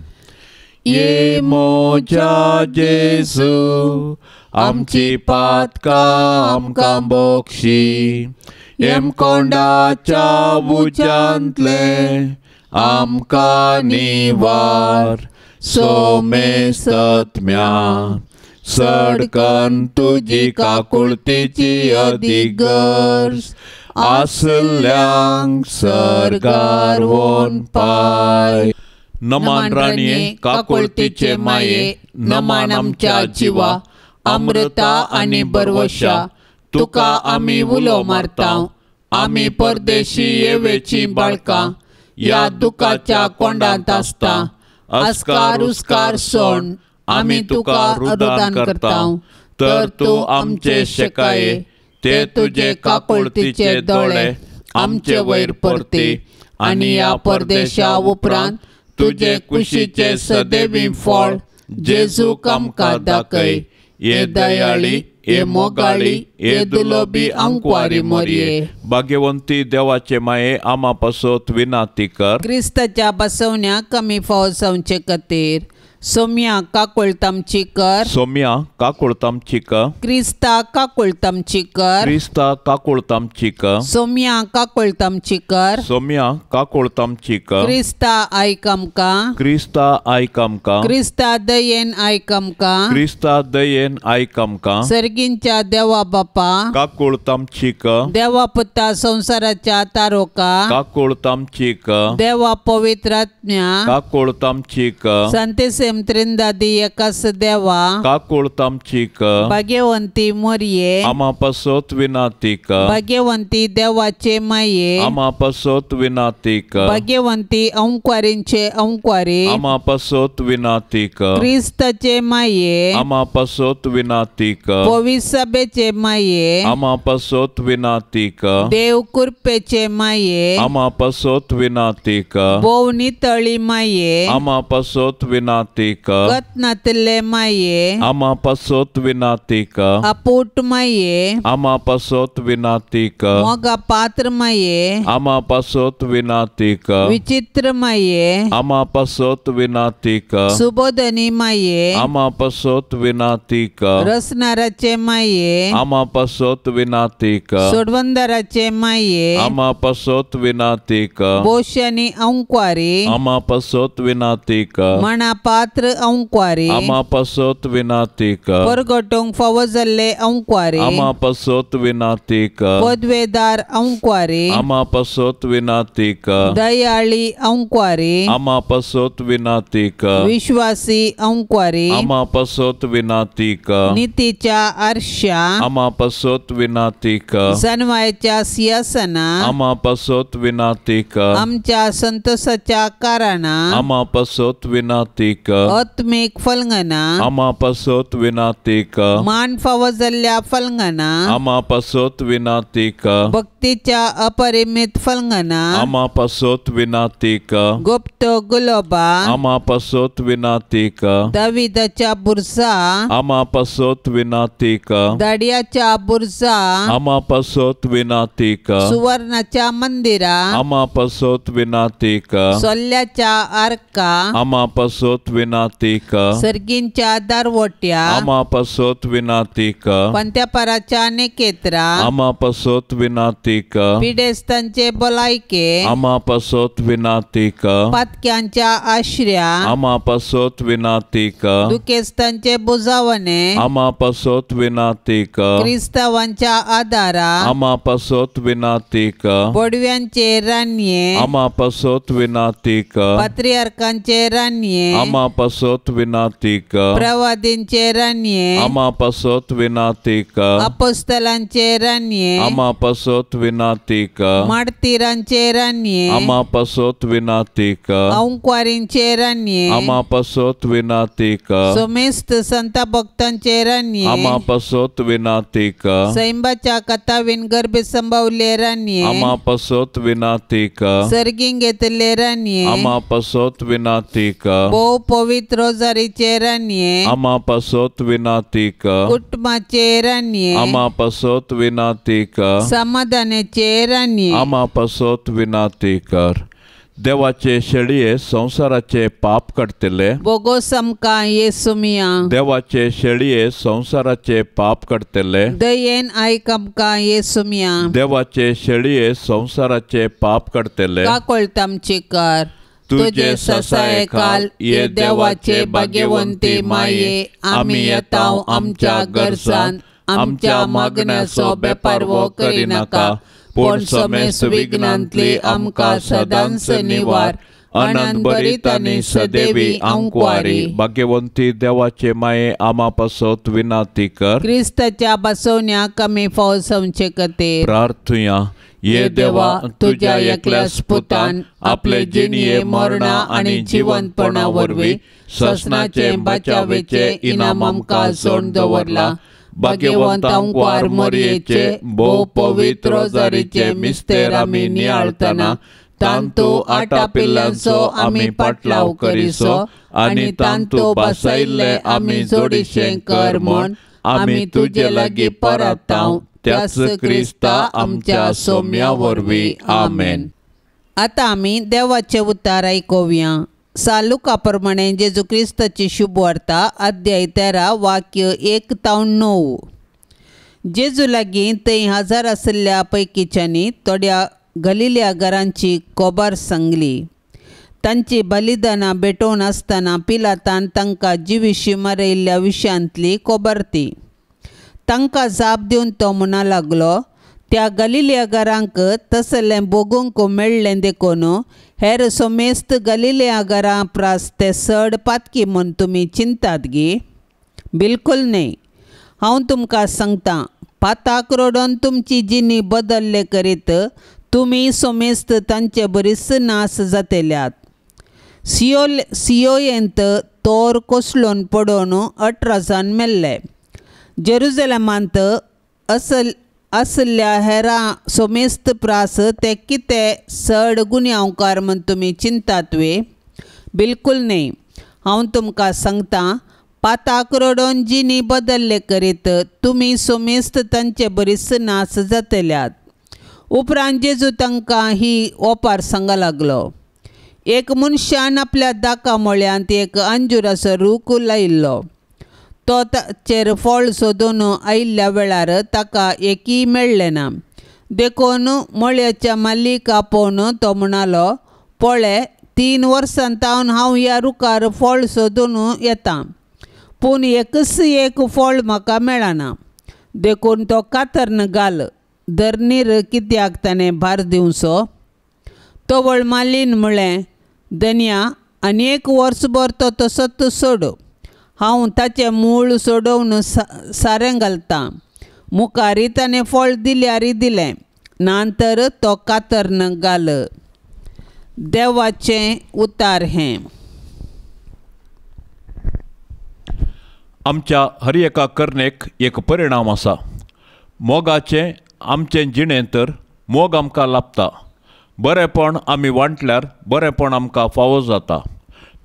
ये मोजा जेजू आमची पातकां आमकां बोक्षी, येमकोंडाच्या उज्यांतलें आमकां निवार. सोमेस्तत्म्या सडकन तुजी काकुळतीची अदीक गरज आसल्यांक सर्गार वोन पाय. नमान राणये काकुळतीचे माये, नमान आमच्या जिवा अमृता आनी बरवशा, तुका आमी उलो मारता. आमी परदेशी येवेची बाळकां ह्या दुखाच्या कोंडांत आसता. अस्कार उस्कार सोण आमी तुका रुदान करता, तर तूं आमचे शेकाये ते तुजे काकुळतीचे दोळे आमचे वयर परती आनी ह्या परदेशा उपरांत तुजे कुशीचे सदैवी फळ जेजूक आमकां दाखय. ये दयाळी, ये मोगाळी, ये दुलोबी आंकवारी मोरये. भाग्यवंती देवाचे माये आमा पासत विनाती कर. क्रिस्ताच्या बसवण्याक कमी फाव जावचे खातीर सोम्या काकुळतामची कर. सोम्या काकुळतामची कर. क्रिस्ता काकुळतामची कर. क्रिस्ता काकुळतामची कर. सोम्या काकुळतामची कर. सोम्या काकुळतामची कर. क्रिस्ता आयक आमकां. क्रिस्ता आयक आमकां. क्रिस्ता दयेन आयक आमकां. क्रिस्ता दयेन आयक आमकां. सर्गींच्या देवा बापा काकुळतामची कर. देवा पुता संवसाराच्या तारोका काकुळतामची कर. देवा पवित्र आत्म्या काकुळतामची कर. संतेसेम त्रिंदादी एकास देवा काकुळतामची कर. भाग्यवंती मोरये आमा पासत विनाती कर. भाग्यवंती देवाचे माये आमा पासत विनाती कर. भाग्यवंती अंकवारींचे अंकवारी आमा पासत विनाती कर. क्रिस्ताचे माये आमा पासत विनाती कर. पविसभेचे माये आमा पासत विनाती कर. देव कृपेचे माये आमा पासत विनाती कर. भोव नितळी माये आमा पासत विनाती कर. गतनातले माये आमा पासत विनाती कर. अपूट माये आमा पासत विनाती कर. मोगा पात्र माये आमा पासत विनाती कर. विचित्र माये आमा पासत विनाती कर. सुबोधनी माये आमा पासत विनाती कर. रसनाराचे माये आमा पासत विनाती कर. सोडवंदराचे माये आमा पासत विनाती कर. बोशानी अंकवारी आमा पासत विनाती कर. मणा पात्र अंकवारी आमा पासत विनाती कर. परगटूंक फावो जाल्ले अंकवारी आमा पासत विनाती कर. पदवेदार अंकवारी आमा पासत विनाती कर. दयाळी अंकवारी आमा पासत विनाती कर. विश्वासी अंकवारी आमा पासत विनाती कर. नितीच्या आरशा आमा पासत विनाती कर. जनवायच्या सिंहासना आमा पासत विनाती कर. आमच्या संतोषाच्या कारणा आमा पासत विनाती कर. आत्मीक फलंगना आमा पासत विनाती कर. मान फावो जाल्ल्या फलंगना आमा पासत विनाती कर. भक्तीच्या अपरिमित फलंगना आमा पासत विनाती कर. गुप्त गुलोबा आमा पासत विनाती कर. दाविदाच्या बुरसा आमा पासत विनाती कर. दाडियाच्या बुरसा आमा पासत विनाती कर. सुवर्णाच्या मंदिरा आमा पासत विनाती कर. सोल्ल्याच्या आर्का आमा पासत विनाती विनाती कर। सर्गींच्या दारवट्या आमा पासत विनाती कर। पंत्यापाराच्या निकेत्रा आमा पासत विनाती कर। पिडेस्तांचे भलायके आमा पासत विनाती कर। पातक्यांच्या आश्र्या आमा पासत विनाती कर। दुखेस्तांचे बुजावणे आमा पासत विनाती कर। क्रिस्तावांच्या आदारा आमा पासत विनाती कर। बोडव्यांचे रानये आमा पासत विनाती कर। पात्रियार्कांचे रानये आमा पासत विनाती कर। प्रवादींचे रानये आमा पासत विनाती कर। अपोस्तलांचे रानये आमा पासत विनाती कर। मार्तीरांचे रानये आमा पासत विनाती कर। अंकुवारींचे रानये आमा पासत विनाती कर। सोमेस्त संत भक्तांचे रानये आमा पासत विनाती कर। सैंबाच्या कथावीन गर्भे संभवले रानये आमा पासत विनाती कर। सर्गीं घेतले रानये आमा पासत विनाती कर। भोव पवित्र रोजारीचे रानये आमा पासत विनाती कर। कुटुंबाचे रानये आमा पासत विनाती कर। समाधानाचे रानये आमा पासत विनाती कर। देवाचे शेळये संवसाराचे पाप काडटले बोगोस आमकां येसुमिया। देवाचे शेळये संवसाराचे पाप काडटले दयेन आयक आमकां येसुमिया। देवाचे शेळये संवसाराचे पाप काडटले काकोळत आमची कर। तुजे ससायकाल ये देवाचे भाग्यवंती माये आमी येता आमच्या गरजान आमच्या मागण्याचो बेपारवो करिनाका पूण समेस्त विघ्नांतली आमकां सदांच निवार। अनंत बरीत आनी सदैवी आंकवारी। भाग्यवंती देवाचे माये आमा पासत विनाती कर। क्रिस्ताच्या बसवण्याक आमी फाव जावचे खातीर प्रार्थुया। ये देवा तुज्या एकल्याच पुतान आपले जिणये मरणा आनी जिवंतपणा वरवीं ससनाचे बचावेचे इनाम आमकां जोडून दवरला। भाग्यवंत अंकवार मोरयेचे भोव पवित्र रोजारीचे मिस्तेर आमी नियाळतना तांतू आटा पिल्लांचो आमी पाटलाव करिसो आनी तांतू बसयल्ले आमी जोडीशें कर म्हूण आमी तुजे लागीं परतांव त्याच क्रिस्ता आमच्या सोम्या वरवीं आमेन। आतां आमी देवाचें उतार आयकुया। सालुका प्रमाणे जेजू क्रिस्ताची शुभवार्ता अध्याय 13 वाक्य 1 तावन 9। जेजू लागीं थंय हजार आशिल्ल्या पैकीच्यांनी थोड्या गलिल्या घरांची कोबार सांगली। तांची बलिदानां भेटोवन आसतना पिलातान तांकां जिविशी मारयल्ल्या विशयांतली कोबार ती। तांकां जाप दिवन तो म्हणा लागलो, त्या गलिल्या घरांक तसलें भोगूंक मेळ्ळें देखून हेर सोमेस्त गलिल्या घरां प्रास ते चड पातकी म्हूण तुमी चिंतात गी? बिलकुल न्हय। हांव तुमकां सांगतां, पाताक रडोन तुमची जिणी बदल्ले करीत तुमी सोमेस्त तांचे बरीच नास जातल्यात। सियोयेंत तोर कोसळून पडोवन 18 जाण मेल्ले। जेरुजलेमांत आशिल्ल्या हेरां सोमेस्त प्रास ते कितें चड गुन्यांवकार म्हूण तुमी चिंतात वे? बिलकुल न्हय। हांव तुमकां सांगतां, पाताक रडोवन जिणी बदल्ले करीत तुमी सोमेस्त तांचे बरीच नास जातल्यात। उपरांत जेजू तांकां ही ओपार सांगा लागलो। एक मनशान आपल्या दाका मळ्यांत एक अंजुराचो रूख लायिल्लो। तो ताचेर फळ सोदून आयिल्ल्या वेळार ताका एकूय मेळ्ळें ना। देखून मळ्याच्या मालीक आपोवन तो म्हणालो, पळय 3 वर्सां तावन हांव ह्या रुखार फळ सोदून येता, पूण एकच एक फळ म्हाका मेळना। देखून तो कातरन घाल, धरणीर कित्याक ताणें भार दिवचो? तवळ मालीन म्हळें, धनया आनी एक वर्सभर तो तसोच सोड, हांव ताचें मूळ सोडोवन सारें घालतां। मुखारी ताणें फळ दिल्यार दिलें, ना तर तो कातरन घाल। देवाचें उतार हें। आमच्या हर एका करणेक एक परिणाम आसा। मोगाचें आमचें जिणें तर मोग आमकां लाभता। बरेंपण आमी वांटल्यार बरेंपण आमकां फावो जाता।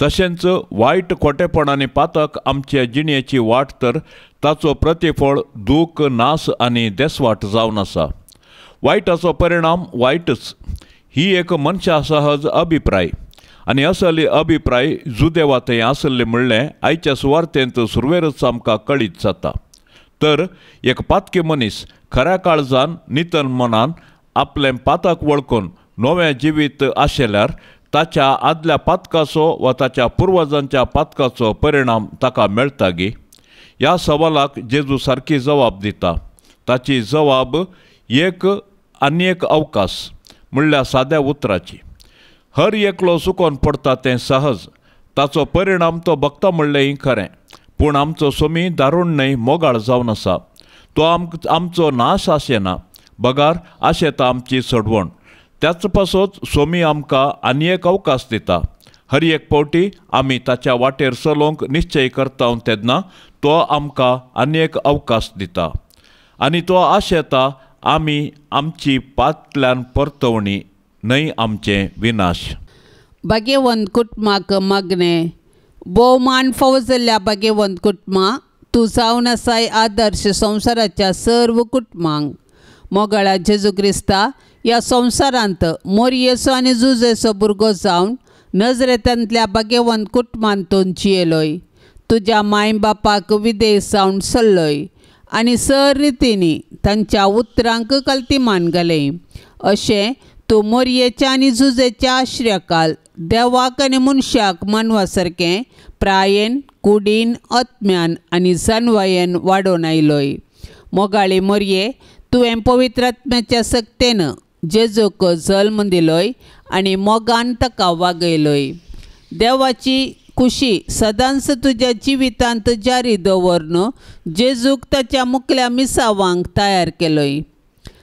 तशेंच वायट खोटेपण आनी पातक आमचे जिणेची वाट तर ताचो प्रतिफळ दूख, नास आनी देसवाट जावन आसा। वायटाचो परिणाम वायटच ही एक मनशा सहज अभिप्राय। आनी असली अभिप्राय जुदेवा थंय आसले म्हणलें आयच्या सुवार्तेंत सुरवेरच आमकां कळीत जाता. तर एक पातकी मनीस खऱ्या काळजान नितन मनान आपलें पातक वळखून नवें जिवीत आशिल्ल्यार ताच्या आदल्या पातकाचो वा ताच्या पुर्वजांच्या पातकाचो परिणाम ताका मेळटा गी? ह्या सवालाक जेजू सारकी जबाब दिता. ताची जबाब एक आनी एक अवकाश म्हणल्यार साद्या उतराची. हर एकलो चुकोन पडटा तें सहज, ताचो परिणाम तो भक्ता म्हणलेंय खरें, पूण आमचो सोमी दारूण न्हय मोगाळ जावन आसा. तो आमचो नाश आशेना, बगार आशेता आमची सडवण. त्याच पासत सोमी आमकां आनी एक अवकाश दिता. हर एक फावटी आमी ताच्या वाटेर चलोवंक निश्चय करता तेन्ना तो आमकां आनी एक अवकाश दिता आनी तो आशेता आमी आमची पातल्यान परतवणी न्हय आमचें विनाश. भाग्यवंत कुटुंबाक मागणें. भोवमान फावो जाल्ल्या भाग्यवंत कुटुंबा तूं जावन आसाय आदर्श संवसाराच्या सर्व कुटुंबांक. मोगाळा जेजू क्रिस्ता ह्या संवसारांत मोरयेचो आनी जुजेचो भुरगो जावन नजरेतांतल्या भाग्यवंत कुटुंबांतून जियेलोय. तुज्या माय बापाक विदेश जावन सल्लोय आनी सर रितींनी तांच्या उतरांक कल्तिमान घालें. अशें तूं मोरयेच्या आनी जुजेच्या आश्र्याकाल देवाक आनी मनशाक मानवा सारकें प्रायेन कुडीन आत्म्यान आनी जानवायेन वाडोवन आयलोय. मोगाळी मोरये तुवें पवित्र आत्म्याच्या सक्तेन जेजूक जल्म दिलोय आनी मोगान ताका वागयलोय. देवाची खुशी सदांच तुज्या जिवितांत जारी दवरून जेजूक ताच्या मुखल्या मिसावांक तयार केलोय.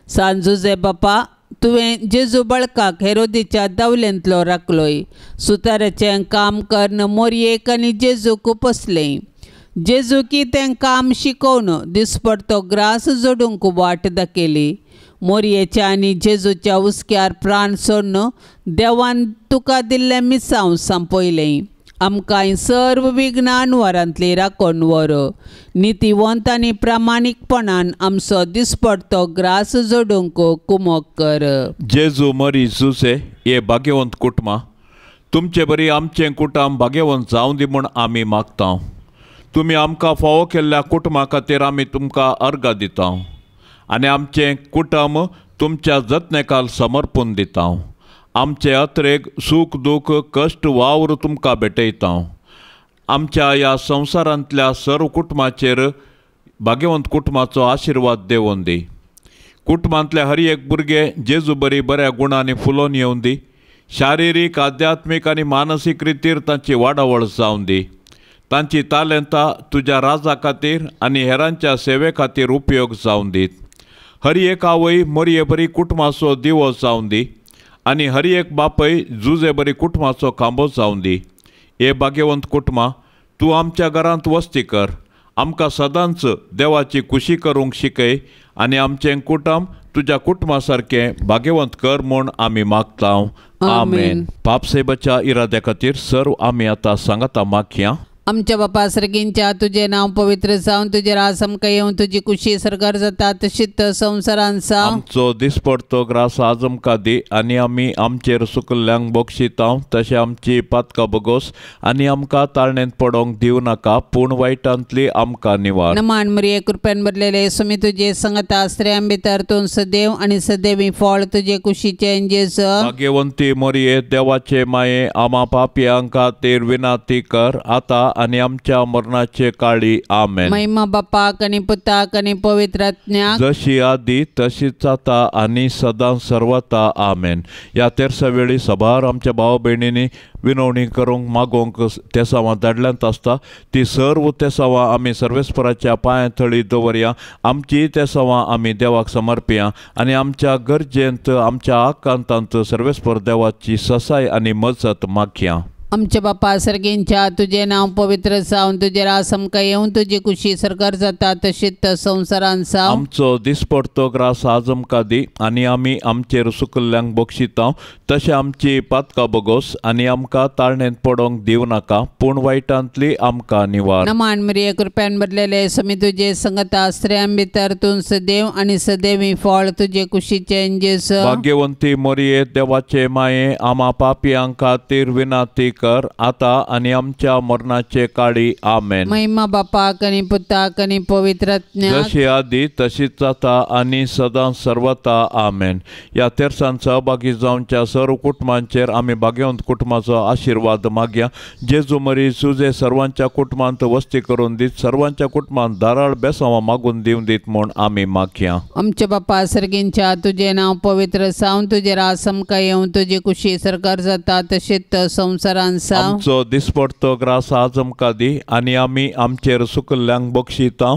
सान जुजे बापा तुवें जेजू बळकाक हेरोदीच्या दावलेंतलो राखलोय. सुताराचें काम करून मोरयेक आनी जेजूक पोसलें. जेजूकी तें काम शिकोवन दिसपडतो ग्रास जोडूंक वाट दाखयली. मोरयेच्या आनी जेजूच्या हुस्क्यार प्राण सोडून देवान तुका दिल्लें मिसांव सांपयलें. आमकां सर्व विघ्नां अनवरांतली राखून व्हर. नितीवंत आनी प्रामाणीकपणान आमचो दिसपडतो ग्रास जोडूंक कुमोक कर. जेजू मरी जुजे हे भाग्यवंत कुटुंबा तुमचे बरी आमचें कुटुंब भाग्यवंत जावं दी म्हूण आमी मागता. तुमी आमकां फावो केल्ल्या कुटुंबा खातीर आमी तुमकां अर्गां दिता आनी आमचें कुटुंब तुमच्या जतनेकाल समर्पून दिता. आमचे अत्रेक सूख दूख कश्ट वावर तुमकां भेटयता. आमच्या ह्या संवसारांतल्या सर्व कुटुंबाचेर भाग्यवंत कुटुंबाचो आशिर्वाद देवोन दी. कुटुंबांतले हर एक भुरगें जेजू बरी बऱ्या गुणांनी फुलोवन येवन दी. शारिरीक आध्यात्मीक आनी मानसीक रितीर तांची वाडावळ जावन दी. तांची तालेंतां तुज्या राजा खातीर आनी हेरांच्या सेवे खातीर उपयोग जावन दीत. हर एक आवय मोरये बरी कुटुंबाचो दिवो जावन दी आनी हर एक बापय जुजे बरी कुटुंबाचो खांबो जावन दी. हे भाग्यवंत कुटुंबा तूं आमच्या घरांत वस्ती कर. आमकां सदांच देवाची खुशी करूंक शिकय आनी आमचें कुटुंब तुज्या कुटुंबा सारकें भाग्यवंत कर म्हूण आमी मागता. आमेन. पापसेबाच्या इराद्या खातीर सर्व आमी आतां सांगाता मागया. आमच्या बापा सर्गींच्या तुजें नांव पवित्र जावन तुजें राज आमकां येवन तुजी कुशी सरकार जाता तशीच संवसारांत जावं. आमचो दिसपडतो ग्रास आज आमकां दी आनी आमी आमचेर सुकल्ल्यांक बक्षिता तशें आमची पातकां बगोस आनी आमकां ताळणेंत पडोवंक दिवं नाका पूण वायटांतली आमकां निवार. नमान मरिये कृपेन भरलेले सुमी तुजे संगता स्त्रियां भितर तूं सदैव आनी सदैवी फळ तुजे कुशीचें जेजू. भाग्यवंती मरिये देवाचे माये आमा पापयां खातीर विनाती कर आतां आनी आमच्या मरणाचे काळी. आमेन. महिमा बापाक आनी पुताक आनी पवित्र आत्म्याक जशी आदी तशीच आतां आनी सदां सर्वता. आमेन. ह्या तेरसा वेळी सभार आमच्या भाव भयणींनी विनवणी करूंक मागोवंक तेसांवां धाडल्यांत आसता ती सर्व तेसांवां आमी सर्वेस्पराच्या पांयां थळी दवरया. आमची तेसांवां आमी देवाक समर्पया आनी आमच्या गरजेंत आमच्या आकांतांत सर्वेस्पर देवाची ससाय आनी मजत मागया. आमच्या बापा सर्गींच्या तुजें नांव पवित्र जावन तुजें राज आमकां येवन तुजी कुशी सरकार जाता तशीच संवसारान जावं। आमचो दिसपडतो ग्रास आज आमकां दी आनी आमी आमचेर सुकल्ल्यांक बक्षिता तशें आमची पातकां बोगोस आनी आमकां ताळणेंत पडोंक दिवं नाका पूण वायटांतली आमकां निवार। नमान मरिये कृपेन भरलेले समी तुजे संगता स्त्रियां भितर तूं सदैव आनी सदैवी फळ तुजे कुशीचें जेजू। भाग्यवंती मोरये देवाचे माये आमा पापयां खातीर विनाती कर आता आनी आमच्या मरणाचे काळी आमेन। महिमा बापाक आनी पुताक आनी पवित्र आत्म्याक जशी आदी तशीच जाता आनी सदां सर्वता आमेन। ह्या तेरसान सहभागी जावच्या सर्व कुटुंबांचेर आमी भाग्यवंत कुटुंबाचो आशिर्वाद मागया। जेजू मरी सुजे सर्वांच्या कुटुंबांत वस्ती करून दीत सर्वांच्या कुटुंबांत धाराळ बेसांवां मागून दिवन दीत म्हूण आमी मागया। आमच्या बापा सर्गींच्या तुजें नांव पवित्र जावन तुजें राज आमकां येवन तुजी कुशी सरकार जाता तशीच संवसारान जावं। आमचो दिसपडतो ग्रास आज आमकां दी आनी आमी आमचेर सुकल्ल्यांक बक्षिता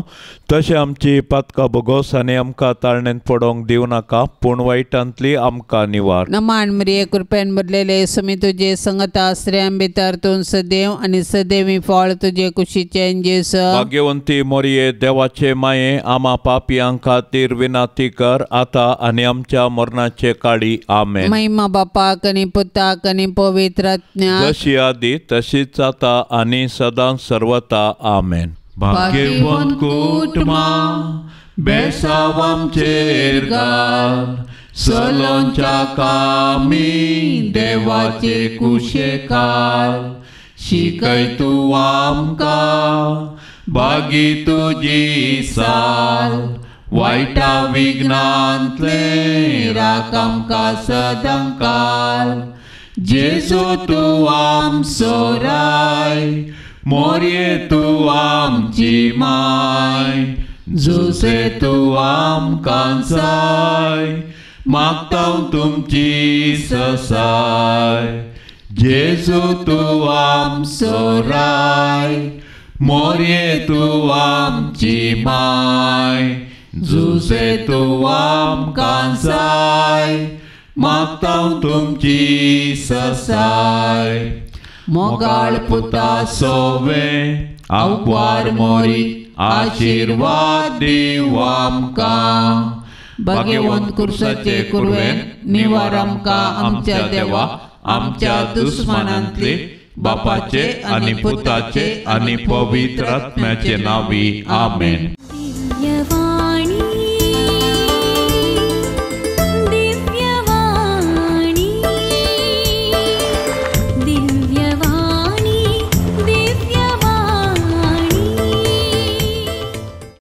तशें आमची पातकां बोगोस आनी आमकां ताळणेंत पडोंक दिवं नाका पूण वायटांतली आमकां निवार। नमान मरिये कृपेन भरलेले समी तुजे संगता स्त्रियां भितर तूं सदैव आनी सदैवी फळ तुजे कुशीचें जेजू। भाग्यवंती मोरये देवाचे माये आमा पापयां खातीर विनाती कर आता आनी आमच्या मरणाचे काळी आमेन। महिमा बापाक आनी पुताक आनी पवित्र आत्म्याक जशी आदी तशीच जाता आनी सदां सर्वता आमेन। भाग्यवंत कुटुंबां बेसांव आमचेर घाल सलोंच्या कामी देवाचे कुशेखाल शिकय तूं आमकां बागी तुजी साल वायटा विघ्नांतले राख आमकां सदां काल। जेजू तूं आमचो राय मोरये तूं आमची माय जुसे तूं आमकां जाय मागता तुमची ससाय। जेजू तूं आमचो राय मोरये तूं आमची माय जुसे तूं आमकां जाय मागता तुमची ससाय। मोगाळ पुता सोवे आवपार मोरी आशिर्वाद दिवं आमकां। भाग्यवंत कुर्साचे कुरवेन निवार आमकां आमच्या देवा आमच्या दुस्मानांतले बापाचे आनी पुताचे आनी पवित्र आत्म्याचे नांवी आमेन।